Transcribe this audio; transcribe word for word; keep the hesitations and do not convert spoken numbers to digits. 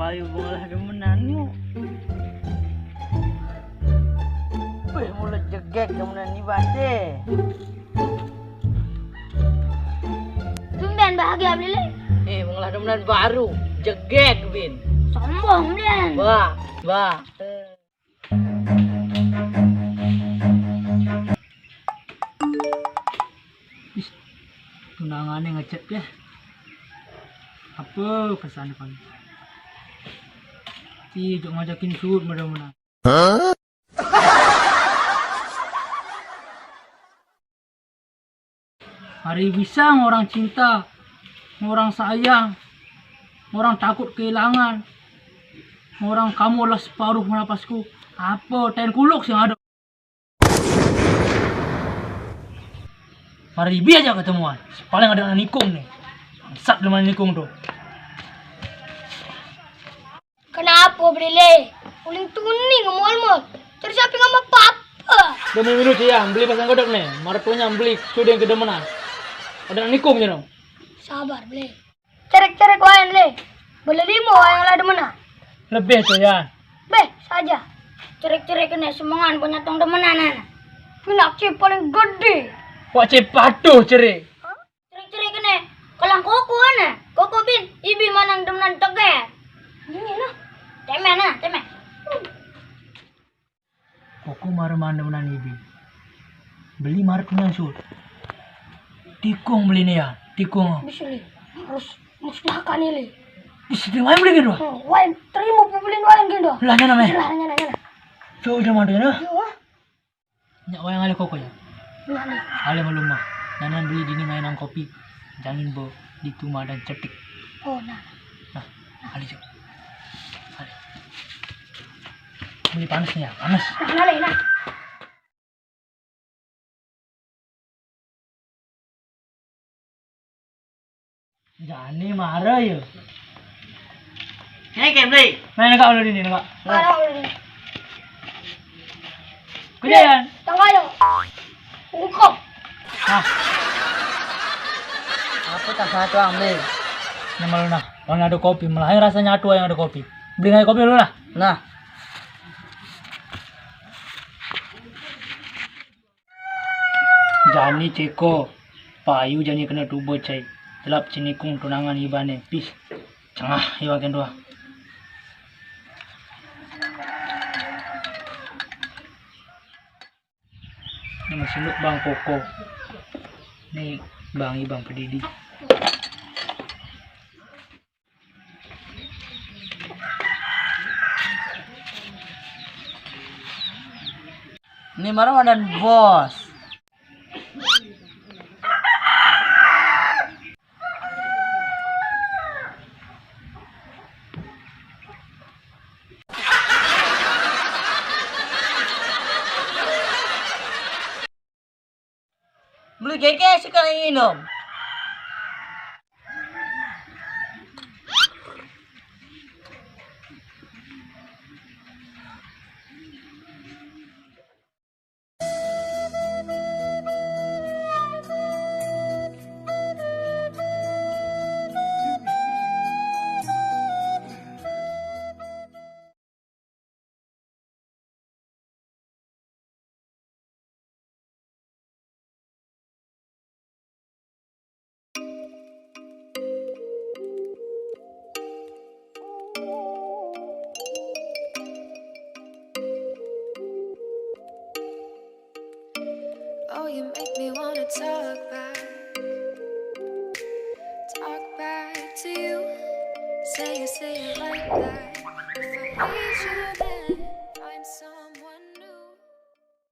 Ayo, bola demenan yuk. Wih, mulut jegek demenan ni bate. Tumben bahagia, Beli. Eh, mengelah demenan baru. Jegek, Bin. Sombong, Beli. Wah, wah. Ih, tunangannya ngechat ya. Apa pesan kan? Ih, jok ngajakin shoot mudah-mudahan. Hari bisa orang cinta, orang sayang, orang takut kehilangan, orang kamu adalah separuh napasku. Apa ten kuluk sih ada? Hari bi aja ketemuan, paling ada anak nikung nih. Bangsat lu main nikung tuh. Kenapa, Beli? Uling tuning ngemol-mol. Terus siapa nggak mau apa-apa? Demi minut ya, beli pasang kodok nih. Maratunya beli sudah yang kedemenan. Ada nikung ya, no? Sabar, Beli. Cerek-cerek wayan, Le. Beli limo wayan lah demenan. Lebih tuh ya. Beh, saja. Cerek-cerek kena semengan punya tong demenan, anak. Pinak cip paling gede. Wak cip patuh cerek. Hah? Cerek-cerek kena. Kelang koko, anak. Koko bin, ibi manang demenan teget. Ini lah. Cemen, nah, cemen. Koko mara mande menan ibi. Beli mara tunan sud. Tikung beli nih ya, tikung. Bisa, Li. Harus musnahkan ini, Li. Bisa terima beli gitu. Hmm, wain, terima pembelian wain gitu. Lah, nyana, meh. Lah, nyana, nyana. Coba udah mande, nah. Iya, wah. Nyak wayang ale koko ya. Nah, nih. Ale maluma. Nanan beli dini mainan kopi. Jangin bo di tuma dan cetik. Oh, nah. Nah, ale cek. Ale. Beli panas nih ya, panas. Nah, nah, Le, nah. Jani mara ya. Ini kan, Bli. Main kak udah ini, kak. Parah udah ini. Kejadian. Tangga yo. Ungkop. Nah. Apa tak satu ambil? Ini malu nah. Orang ada kopi, malah rasanya tua yang ada kopi. Beli aja kopi dulu lah. Nah. Jani ceko, payu jani kena tubo cai. Telap cinikung tunangan ibane. Pis. Cengah iwa kendua. Ini masih nuk bang koko. Ini bang ibang pedidi. Ini mara wadan bos. Beli keke sekali minum. Oh, you make me wanna talk back. Talk back to you. Say you say it like that.